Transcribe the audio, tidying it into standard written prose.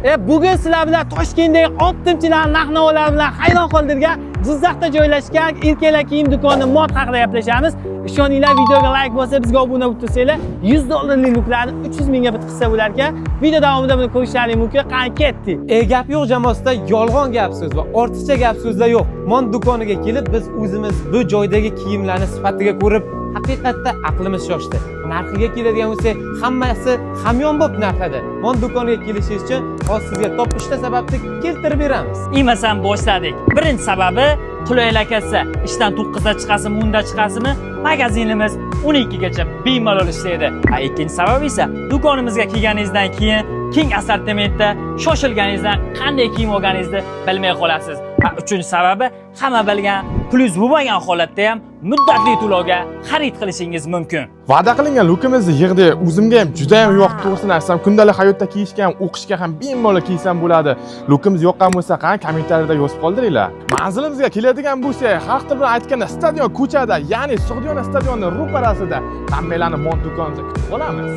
Bugun sizlar bilan Toshkentdagi оптом chilar narx-navolar bilan hayron qoldirgan Jizzaxda joylashgan erkaklar kiyim do'koni Mod haqida gaplashamiz. Ishoninglar, videoga layk bo'lsa, bizga obuna bo'lib tursanglar, 100 dollarlik luklarni 300 mingga bitqizsa bo'lar ekan. Video davomida buni ko'rishlaring mumkin. Qani, ketdik. Gap yo'q jamoasida yolg'on gap so'z va ortiqcha gap so'zlar yo'q. Mon do'koniga kelib, biz o'zimiz bu joydagi kiyimlarni sifatiga ko'rib, haqiqatda aqlimiz shoshdi. Narxiga keladigan bo'lsak, hammasi hamyonbop narxlarda. Mon do'koniga kelishingiz uchun hozir sizga top 3 ta sababni keltirib beramiz. Imasam boshladik. Birinchi sababi qulaylik kassa. Ishdan 9 da chiqasizmi, 10 da chiqasizmi, magazinimiz 12 gacha bemalol ishlaydi. A ikkinchi sababi esa do'konimizga kelganingizdan keyin keng assortimentda shoshilganingizdan qanday kiyim olganingizni bilmay qolasiz. Va uchinchi sababi hamma bilgan pulingiz bo'lmagan holatda ham muddatli to'lovga xarid qilishingiz mumkin. Va'da qilingan lukimizni yig'dik. O'zimga ham juda ham yoqdi, to'g'risini aytsam. Kundalik hayotda kiyishga ham, o'qishga ham bemalol kiysam bo'ladi. Lukimiz yoqqan bo'lsa, qani, kommentariyada yozib qoldiringlar. Manzilimizga keladigan bo'lsak, xalq tili bilan aytganda stadion ko'chada, ya'ni Sug'diyona stadioni ro'parasida. Hammanglarni Mont do'konimizda kutib qolamiz.